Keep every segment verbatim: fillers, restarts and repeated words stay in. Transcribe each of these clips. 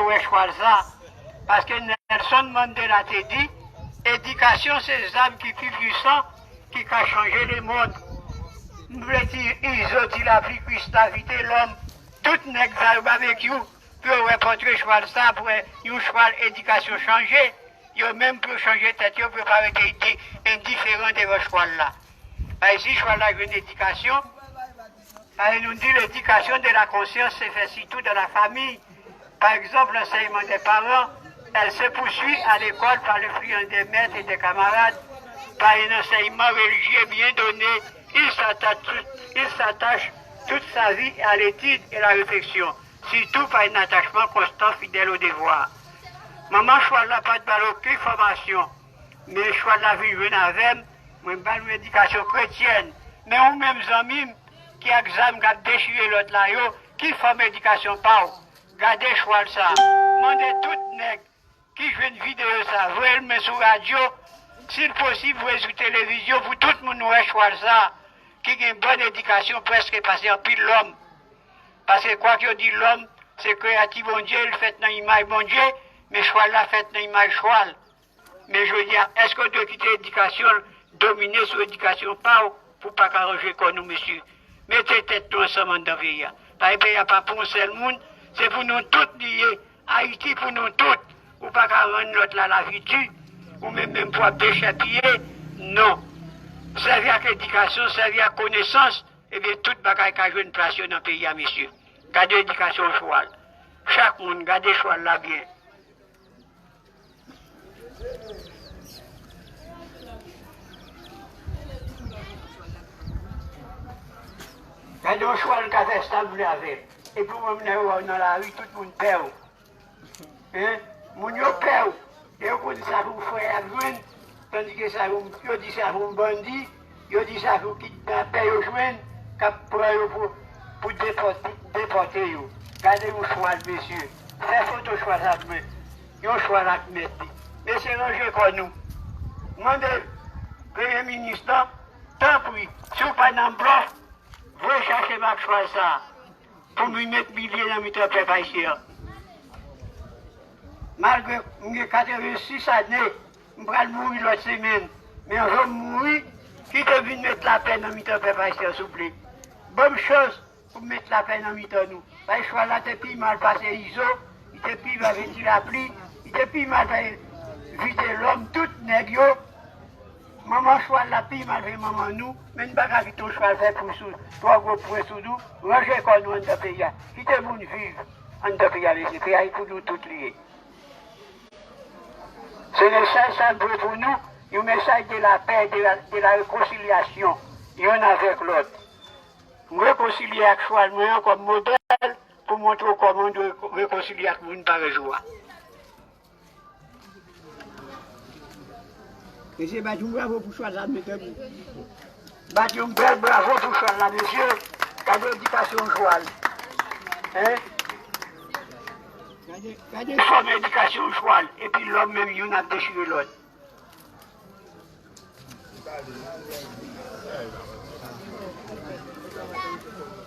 wè chwal sa. Paske Nelson Mandela te di, edikasyon se zam ki pi pwisan ki ka chanje lemonn. M vle di, Izo, Ti Lapli, Krista, Vitelòm, tout nèg sa yo babekyou pou yo wè pòtre chwal sa, pou wè yon chwal edikasyon chanje. Yo menm pou yo chanje tèt yo, pou yo pa rete indi-, endiferan devan chwal la. Bay si chwal la jwenn edikasyon, Paske nou di l'éducation de la conscience se fè sitou dans la famille. Pa egzanp, l'enseignement des parents, elle se poursuit à l'école par l'influence des maîtres et des camarades, par un enseignement religieux bien donné, il s'attache, il s'attache toute sa vie à l'étude et la réflexion, surtout par un attachement constant fidèle au devoir. Manman chwal la pa t ba l okenn fòmasyon, men chwal la vin jwenn avè m, mwen ba l yon edikasyon kretyèn. Men ou menm zanmi m, ki ak zam k ap dechire lòt la yo, ki fòm edikasyon pa w? Gade chwal sa. Mande tout nèg ki jwenn videyo sa, voye l men sou radyo, si l posib, voye sou televizyon pou tout moun wè chwal sa, ki gen bòn edikasyon prèske pase anpil lòm. Paske kwak yo di lòm se kreyati Bondye, l fèt nan imaj Bondye, men chwal la fèt nan imaj chwal. Men jodi a, èske w dwe kite edikasyon l domine sou edikasyon pa w pou w pa ka ranje kò nou, mesye? Mete tèt nou ansanm anndan peyi a. Paske peyi a pa pou yon sèl moun, se pou nou tout li ye. Ayiti pou nou tout. Ou pa ka rann lòt la lavi di, ou menm menm pou w ap dechèpiye. Non. Sèvi ak edikasyon, sèvi ak konesans, ebyen tout bagay ka jwenn plas yo nan peyi a, mesye. Gade edikasyon chwal. Chak moun, gade chwal la byen. Gade yon chwal ka fè sa l vle avè l. Epi ou menm lè yo wè w nan lari, tout moun pè w. Hein? Moun yo pè w. E yo konn sa pou frè y ap jwenn. Tandike sa pou, yo di sa pou bandi, yo di sa pou kidnapè yo jwenn, k ap pran yo pou, pou depòte, depòte yo. Gade yon chwal, mesye. Fè foto chwal sa pou mwen. Yon chwal ak mèt li. Mesye, ranje kò nou. Mande premye minis lan, tanpri, si w pa nan blòf, voye chache m ak chwal sa a pou m vin met milye nan mitan pèp ayisyen an. Malgre m gen katrevensis ane, m pral mouri lòt semèn, men anvan m mouri, kite m vin met lapè nan mitan pèp ayisyen an, souple. Ban m chans pou m met lapè nan mitan nou. Paske chwal la te pi mal pase Izo, li te pi mal pase Ti Lapli, li te pi mal pase Vitelòm, tout nèg yo. Manman chwal la pi mal ke manman nou, men n pa ka kite yon chwal fè pwen sou, twò gwo pwen sou nou, ranje kò nou anndan peyi a. Kite moun viv anndan peyi a, mesye, peyi a se pou nou tout li ye. Se mesaj sa m voye pou nou, yon mesaj de lapè, de la, de la rekonsilyasyon, yonn avèk lòt. M rekonsilye ak chwal mwen an kòm modèl pou montre w kòman w dwe rekonsilye ak moun parèy ou a. Mesye, bat yon bravo pou chwal la, mesye. Bat yon bèl bravo pou chwal la, mesye. Gade edikasyon chwal. Hein? Gade, gade fòm edikasyon chwal. Epi lòm menm, youn ap dechire lòt.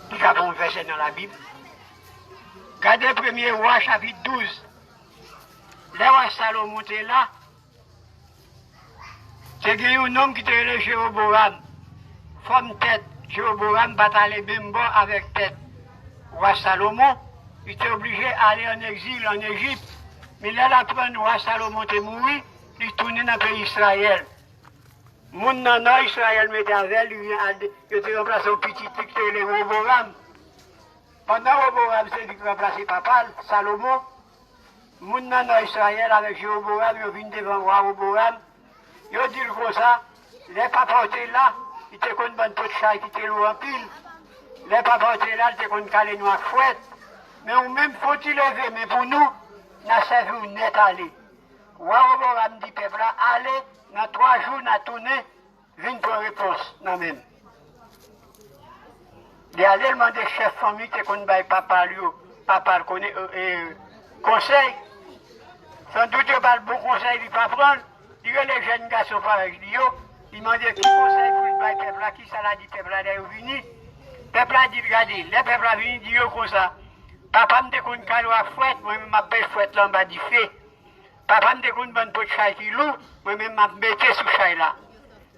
Li ka ba w yon vèsè nan Labib. Gade Premye Wa, chapit douz. Lè wa Salomon te la, te gen yon nonm ki te rele Jewoboram. Fòm tèt Jewoboram pa t ale menm bò avèk tèt wa Salomon. Li te oblije ale ann egzil ann Ejip. Men lè l aprann wa Salomon te mouri, li tounen nan peyi Izrayèl. Moun nan nò Izrayèl mete avè l, li vin al, yo te ranplase yon pitit li ki te rele Woboram. Pandan Woboram se li ki ranplase papa l, Salomon, moun nan nò Izrayèl avèk Jewoboram, yo vin devan wa Woboram, yo di l konsa, lè papa w te la, li te konn ban n pot chay ki te lou anpil. Lè papa w te la, li te konn kale nou ak fwèt. Men ou menm, fò w ti leve men pou nou, n a sèvi w nèt ale. Wa Woboram di pèp la, ale, nan twa jou n a tounen, vin pran repons nan men m. Li ale, l mande chèf fanmi ki te konn bay papa l yo, papa l konnen, e, e, konsèy. Sandout yo ba l bon konsèy, li pa pran l. Li rele jèn gason parèy li yo, li mande ki konsèy pou l bay pèp la, kisa l a di pèp la lè yo vini. Pèp la di l, gade, lè pèp la vini, di yo konsa, Papa m te konn kale w ak fwèt, mwen menm m ap bay fwèt la anba dife. Papa m te konn ban n pòt chay ki lou, mwen menm m ap mete sou chay la.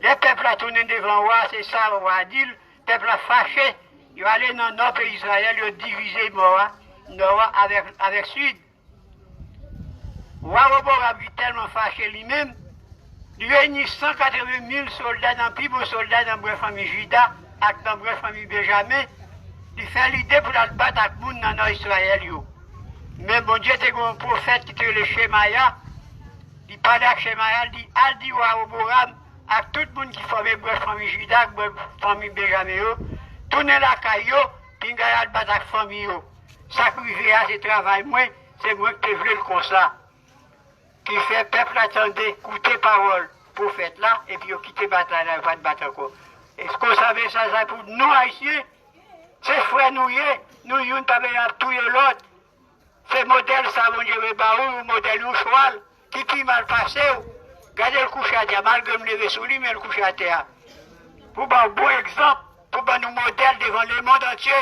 Lè pèp la tounen devan wa, se sa wa a di l, pèp la fache, yo ale nan nò peyi Izrayèl, yo divize nò a, nò a avèk, avèk sid. Wa Woboram ki tèlman fache li menm, li reyini san katreven mil sòlda nan pi bon sòlda nan bwè fanmi Jida ak nan bwè fanmi Benjamen, li fè lide pou l al bat ak moun nan nò Izrayèl yo. Men Bondye te gen yon pwofèt ki te rele Chemaya, li pale ak Chemaya, li di, "Al di wa Woboram ak tout moun ki fòme bwè fanmi Jida ak bwè fanmi Benjamen yo, tounen lakay yo, pinga y al bat ak fanmi yo. Sa k rive a, se travay mwen, se mwen ki te vle l konsa." Ki fè pèp la tande, koute pawòl pwofèt la, epi yo kite batay la, yo pa t bat ankò. E konsa mesaj la pou nou Ayisyen, se frè nou ye, nou youn pa bezwen ap touye lòt. Se modèl sa Bondye vle ba ou, modèl yon chwal ki pi mal pase w. Gade l kouche atè a, malgre m leve sou li, men l kouche atè a. Pou ba w bon egzanp, pou ban nou modèl devan lemonn antye,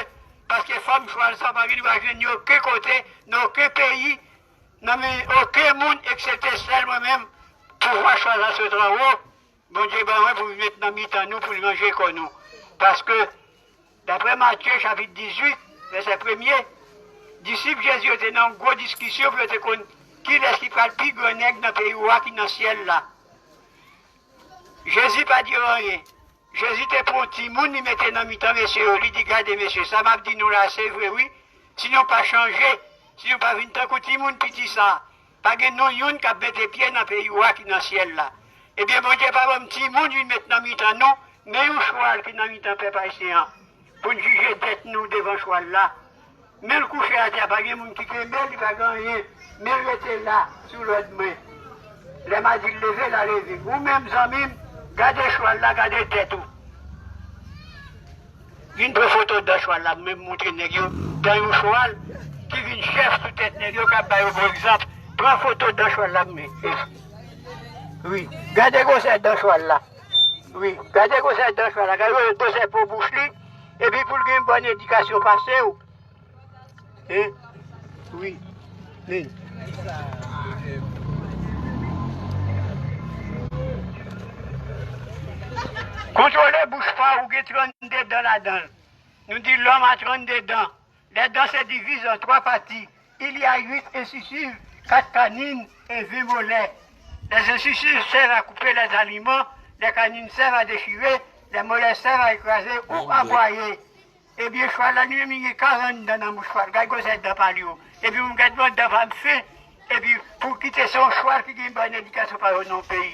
paske fanm chwal sa pa gen dwa jwenn ni okenn kote, nan okenn peyi, nan men okenn moun, eksepte sèl mwen menm, pouvwa chwal la sot anwo, Bondye ban mwen pou l met nan mitan nou, pou l ranje kò nou. Paske, daprè Matye chapit dizuit, vèsè premye, disip Jezi yo te nan yon gwo diskisyon pou yo te konn kilès ki pral pi gran nèg nan peyi wa ki nan syèl la. Jezi pa di yo anyen. Jezi te pran yon timoun, li mete nan mitan mesye yo. Li di, "Gade, mesye, sa m ap di nou la, se vre, wi. Si nou pa chanje, si nou pa vin tankou timoun piti sa a, pa gen nou youn k ap mete pye nan peyi wa ki nan syèl la." Ebyen, Bondye pa ban m timoun vin met nan mitan nou, men yon chwal ki nan mitan pèp ayisyen an, pou n jije dèt nou devan chwal la. Men l kouche atè, pa gen moun ki kenbe l, li pa gen anyen. Men l rete la, sou lòd mwen. Lè m a di l leve, l a leve. Ou menm, zanmi m, gade chwal la, gade tèt ou. Vin pran foto dan chwal la, mwen montre nèg yo dan yon chwal ki vin chèf sou tèt nèg yo, k ap ba yo bon egzanp. Pran foto dan chwal la, men. Wi, gade gwosè dan chwal la. Wi, gade gwosè dan chwal la, gade gwosè po bouch li, epi pou l gen bòn edikasyon pase w. Hein? Wi. Men. Kontwole bouch pa w, ou gen trannde dan ladan l. Nou di lòm a trannde dan. Les dents se divisent en trois parties. Il y a huit incisives, quatre canines et vingt molaires. Les incisives servent à couper les aliments, les canines servent à déchirer, les molaires servent à écraser ou à broyer. Ebyen, chwal la, li menm, li gen karant dan nan bouch chwal. Gad gwosè dan pa li yo. Epi, moun gad bon dan pa m fen. Epi, pou kite se yon chwal ki gen bòn edikasyon pa yo nan peyi.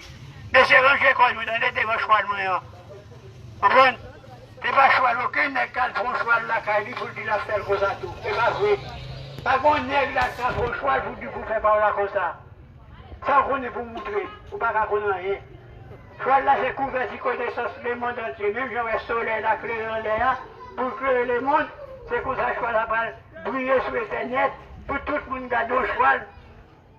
Mesye, ranje kò nou, tande, devan chwal mwen an. Konprann? Se pa chwal, okenn nèg k al pran yon chwal lakay li pou l di l ap fè l konsa tou. Se pa vre. Pa gen yon nèg la k al pran yon chwal pou di pou fè pa w la konsa. Sa w konnen pou w moutre, ou pa ka konn anyen. Chwal la se kouvèti konesans lemonn antye, menm jan w wè solèy la klere anlè a, pou l klere lemonn, se konsa chwal la pral briye sou entènèt, pou tout moun gade yon chwal,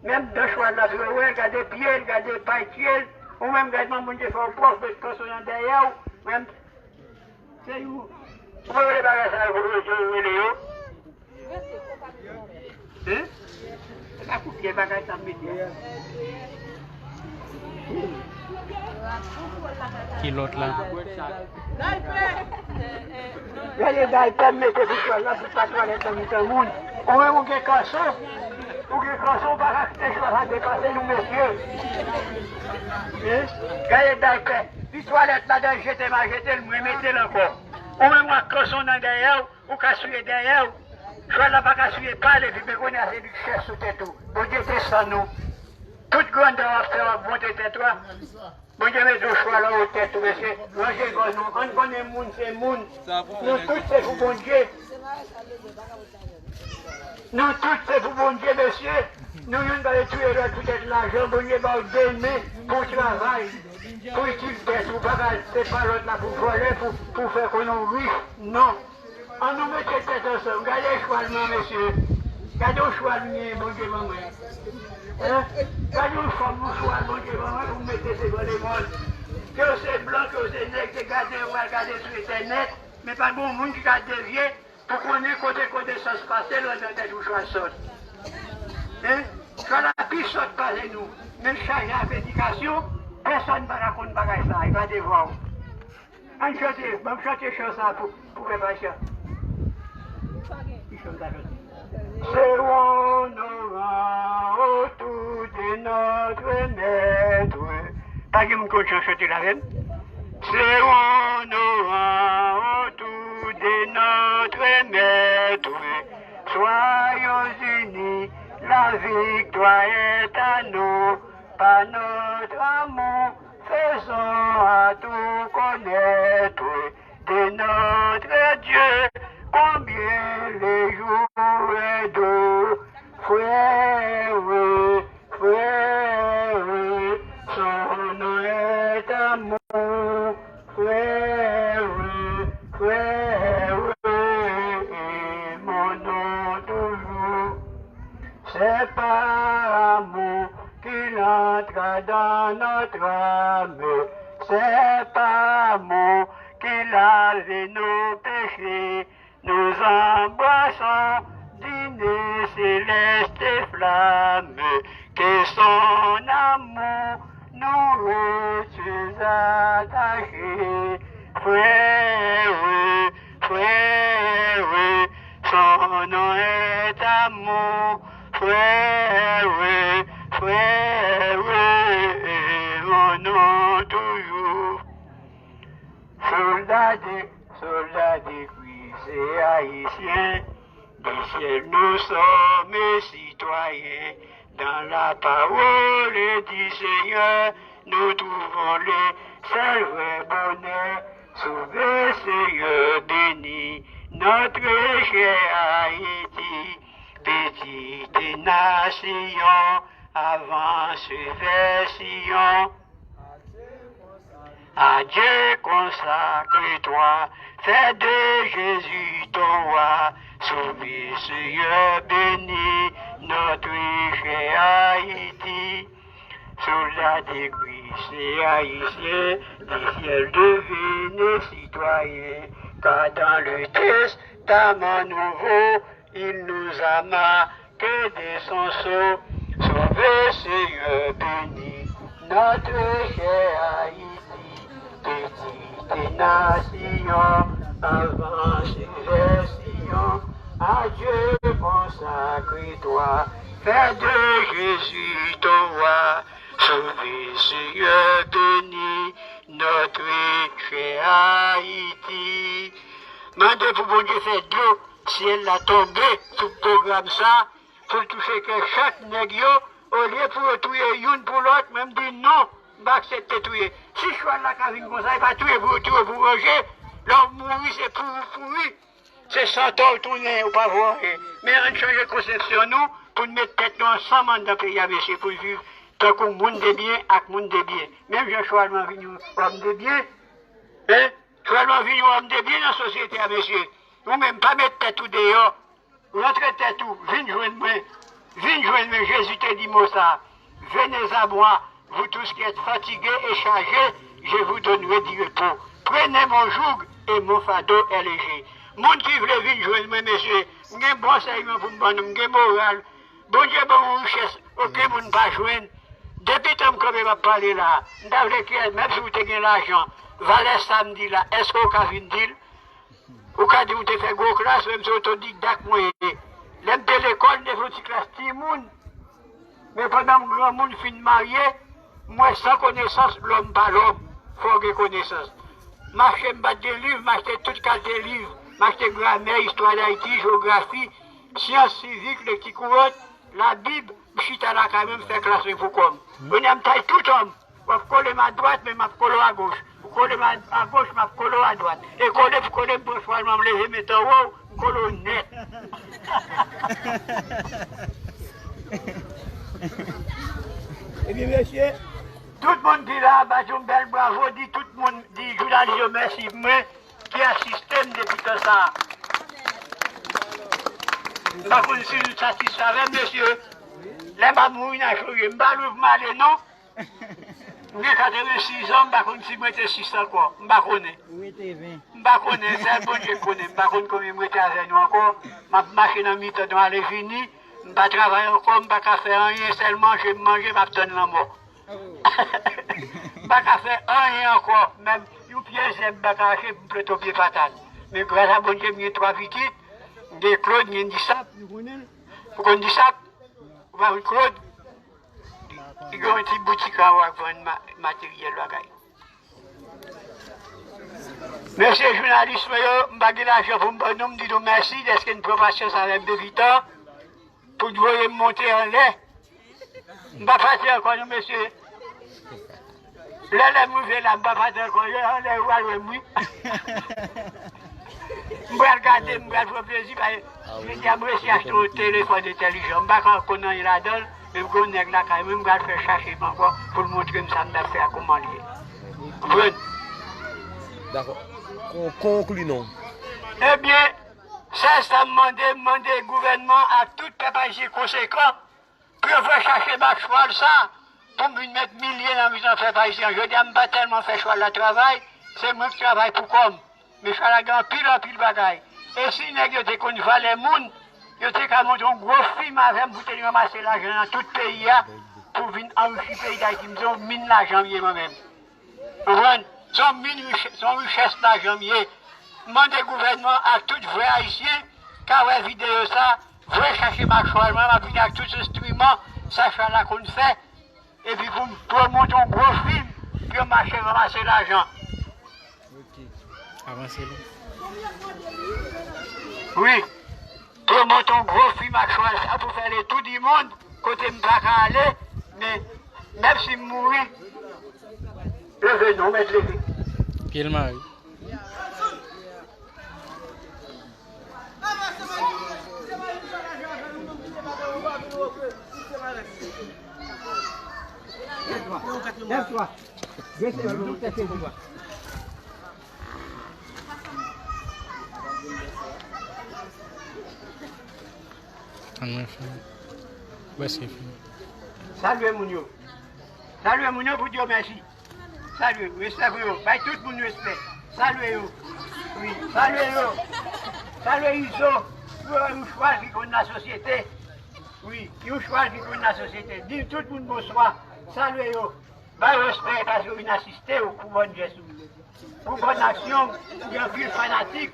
menm dan chwal la, si w wè l, gade pye l, gade pay pye l, ou menm gade manman Bondye fè w pwòp, met kanson nan dèyè w, menm Se yon. Ou pa wè bagay sa yo, yo rele yo? Hein? Se pa koupye bagay sa m mete a. Kilòt la. Gade daypè m mete sou twal la, pou pa twalèt nan mitan moun. Ou menm ou gen kanson. Ou gen kanson, ou pa ka kite chwa sa depase nou, mesye. Hein? Gade daypè. Si twalèt la dwe jete, m a jete l, mwen mete l ankò. Ou menm w ak kanson nan dèyè w, ou ka souye dèyè w. Chwal la pa ka souye pa l, epi men kounye a se li k chèf sou tèt ou. Bondye desann ou. Tout grandè w ap fè w ap monte tèt ou a. Bondye mete yon chwal anwo tèt ou, mesye. Ranje kò nou. Ann konnen moun se moun. Nou tout se pou Bondye. Nou tout se pou Bondye, mesye. Nou youn pa vle touye lòt poutèt lajan. Bondye ba w de men pou w travay, pou itil tèt ou. Pa ka se pa lòt la pou vòlè, pou, pou fè konnen w rich. Non. Ann nou mete tèt ansanm. Gade chwal mwen, mesye. Gade yon chwal m gen, Bondye ban mwen. Hein? Gade yon fòm yon chwal Bondye ban mwen pou m mete devan lemonn. Ke w se blan, ke w se nèg, te gade, w al gade sou entènèt, men pa gen yon moun ki ka devye Pou konnen kote konesans pase, l nan tèt ou chwa sòt. Hein? Chwa la pi sòt pase nou. Men l chaje ak edikasyon, pèsonn pa ka konn bagay sa, e pa devwa w. Ann chante, ban m chante chan sa pou, pou pèp ayisyen. Ki chan sa chante? C'est honorant autour de notre maître. Pa gen moun konn chan chante la menm? C'est honorant autour de notre maître. Soyons unis, la victoire est à nous. Par notre amour, faisons à tous connaître de notre Dieu combien le jour est doux. Frère, frère, son nom est amour. Frère, frère, mon nom toujours. C'est par amour qu'il entra dans notre âme. C'est par amour qu'il a lavé nos péchés. Nous embrassons d'une céleste flamme que son amour nous retient attachés. Frère, frère, son nom est amour. Frère, frère, mon nom toujours. Soldats de, soldats de Christ et haïtiens, du ciel nous sommes citoyens. Dans la parole du Seigneur, nous trouvons le seul vrai bonheur. Sauvez, Seigneur, bénis notre chère Haïti, petite nation, avance vers Sion. À Dieu consacre-toi, fais de Jésus ton roi. Sauve, Seigneur, bénis notre chère Haïti. Soldats de Christ et haïtiens, du ciel devenez citoyens, car dans le testament nouveau, il nous a marqués de son sceau. Sauve, Seigneur, bénis notre chère Haïti, petite nation, avance vers Sion. À Dieu consacre-toi, fais de Jésus ton roi. Sauve, Seigneur, bénis notre chère Haïti. Mande pou Bondye fè dlo syèl la tonbe sou pwogram sa, pou l touche kè chak nèg yo, olye pou yo touye youn pou lòt, mwen m di non, m pa aksepte touye. Si chwal la ka vin konsa, e pa touye pou yo touye pou manje, lè w mouri se pou ou pouri, se san tò w tounen, ou pa vo anyen. Men ann chanje konsepsyon nou, pou n met tèt nou ansanm anndan peyi a, mesye, pou n viv tankou moun de byen ak moun de byen. Menm jan chwal mwen vin yon òm de byen, hein? Chwal mwen vin yon òm de byen nan sosyete a, mesye. Ou menm, pa met tèt ou deyò. Rantre tèt ou, vin jwenn mwen. Vin jwenn mwen, Jezi te di mo sa, Venez à moi, vous tous qui êtes fatigués et chargés, je vous donnerai du repos. Prenez mon joug et mon fardeau est léger. Moun ki vle vin jwenn mwen, mesye, m gen bon ansèyman pou m ban nou, m gen moral. Bondye ban m yon richès, okenn moun pa jwenn. Depi tan m kanpe m ap pale la, m ta vle kè, menm si w te gen lajan, valè sa m di la, èske w ka vin di l? Ou ka di w te fè gwo klas, menm se otodidak mwen ye. Lè m te lekòl, m te fè yon ti klas timoun. Men pandan m granmoun, fin marye, m wè san konesans, lòm pa lòm, fò w gen konesans. M achte, m bat gen liv, m achte tout kalite liv. M achte gramè, istwa Dayiti, jewografi, syans, sivik, lekti kourant, Labib, m chita lakay mwen, m fè klas mwen pou kò m. Kounye a m tay tout òm. W ap kole m adwat, men m ap kole w agoch. Ou kole m a, agoch, m ap kole w adwat. E kole pou kole, m pran chwal mwen, m leve met anwo, m kole w nèt. Ebyen, mesye, tout moun ki la, bat yon bèl bravo, di tout moun, di jounalis yo mèsi pou mwen, ki asiste m depi tan sa a. M pa konn si nou satisfè avè m, mesye. Lè m ap mouri nan choje, m pa lwe pou m ale, non. M gen katrevensis an, m pa konn si m rete sis ankò. M pa konnen. Ou rete ven. M pa konnen, sèl Bondye k konnen. M pa konn konbyen m rete avè nou ankò. M ap mache nan mitan nou ale vini. M pa travay ankò, m pa ka fè anyen, sèl manje m manje, m ap tann lanmò. M pa ka fè anyen ankò, menm yon pye zèb m pa ka achte pou m plante yon pye patat. Men gras a Bondye, m gen twa pitit, m gen Claude, m gen Disap, nou konnen l. Ou konn Disap? Ou pa konn Claude? Li gen yon ti boutik anwo ak vann ma-, materyèl bagay. Mesye jounalis mwen yo, m pa gen lajan pou m ban nou, m di nou mèsi dèske n pran pasyans avè m depi tan pou n voye m monte anlè. M pa pati ankò non, mesye. Lè, lè m rive la, m pa pati ankò. Yo anlè, yo pral wè m, wi. M pral gade, m pral pran plezi, paske jodi a m resi achte yon telefòn entèlijan. M pa ka konn anyen ladan l, men m gen yon nèg lakay mwen, m pral fè chache m ankò pou l montre m sa m t ap fè a kòman l ye. Konprann? Dakò. Kon-, konkli non. Ebyen, sèl sa m mande, m mande gouvènman ak tout pèp ayisyen konsekan pou yo fè chache mak chwal sa, pou m vin met milye nan mitan pèp ayisyen an. Jodi a, m pa tèlman fè chwal la travay, se mwen k travay pou kò m. Men chwal la gen anpil, anpil bagay. E si nèg yo te konn valè moun, yo te ka monte yon gwo fim avè m pou te ranmase lajan nan tout peyi a, pou vin anrichi peyi Dayiti. M se yon min lajan m ye mwen menm. Konprann? Se yon min richè-, se yon richès lajan m ye. M mande gouvènman ak tout vrè ayisyen ka wè videyo sa, voye chache mak chwal mwen, m ap vini ak tout enstriman sa chwal la konn fè, epi pou m pwomote yon gwo fim pou yo mache ranmase lajan. Ok. Avanse non. Wi. Pwomote yon gwo fim ak chwal sa pou fè l tou di mond kote m pa ka ale, men menm si m mouri, leve non, mèt leve. Pye l mare. Ann mwen fini. Prèske fini. Salye moun yo. Salye moun yo pou di yo mèsi. Salye, respè pou yo. Bay tout moun respè. Salye yo. Wi, salye yo. Salye Izo. Pou yo yon chwal ki konn lasosyete. Wi, yon chwal ki konn lasosyete. Di tout moun bonswa. Salye yo. Bay respè paske yo vin asiste w pou bòn jès ou. Pou bòn aksyon w, ou gen anpil fanatik.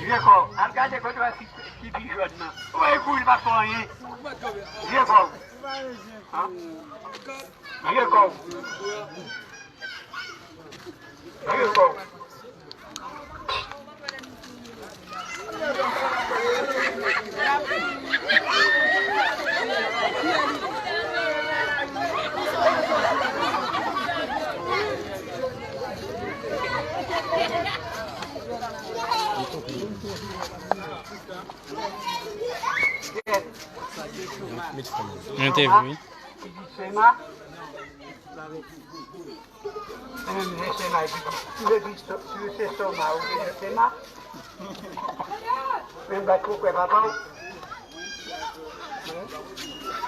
Vye kò, al gade kote w wè ki, ki pi jòn nan. Ou wè kou li pa fè anyen. Vye kò. Vye kò. Vye kò. Mwen te vle. Sema. Mwen menm, se Sema epi, si se Soma, ou se Sema. Mwen bat pou kwè papa w.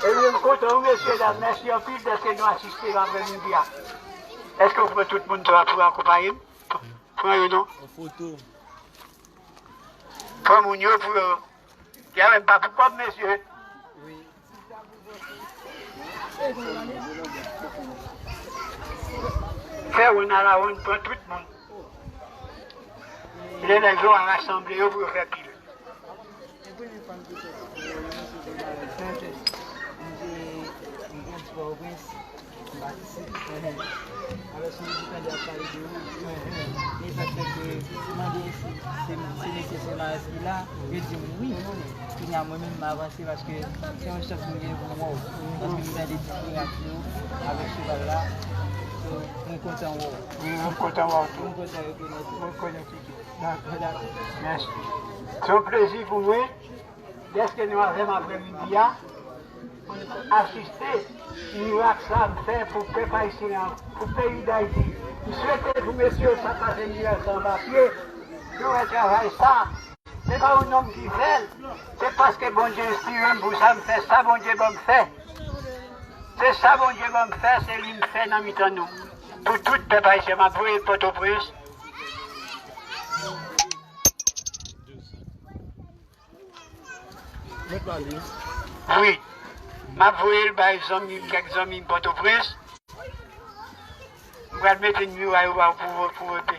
Ebyen, m kontan, wi, mesye dam. Mèsi anpil dèske nou asiste nan aprèmidi a. Èske w pran tout moun sa pou akonpaye m? Pran yo non. Yon foto. Pran moun yo pou yo. Kè mwen pa pou kòb, mesye. Fè wonn ala wonn, pran tout moun. Lè nèg yo a rasanble yo pou yo fè pil. Mwen gen ti Pòtoprens, m patisipe. Enhen. Alò, si m di tande ap pale de ou, enhen. E sa k fè ke mande si, si, si mesye Semaras ki la, yo di m wi. Kounye a, mwen menm, m avanse paske se yon chans mwen gen pou m wè w. Paske m tande diferans yo avèk cheval la. So, mwen kontan wè w. Mwen kontan wè w tou. Mwen kontan rekonèt ou. Mwen rekonèt ou tou. Dakò, dakò. Mèsi. Se yon plezi pou mwen. Dèske nou avè m aprèmidi a, Asiste mirak sa m fè pou pèp ayisyen an, pou peyi Dayiti. M swete pou mesye yo sa pase mirak sa anba pye, yo wè travay sa. Se pa yon nonm ki fè l, se paske Bondye enspire m pou sa m fè, sa Bondye ban m fè. Se sa Bondye ban m fè, se li m fè nan mitan nou. Pou tout pèp ayisyen, m ap voye l Pòtoprens. Wi. M ap voye l bay zanmi m, kèk zanmi m Pòtoprens. M pral mete nimewo a yo ba w pou, pou vote.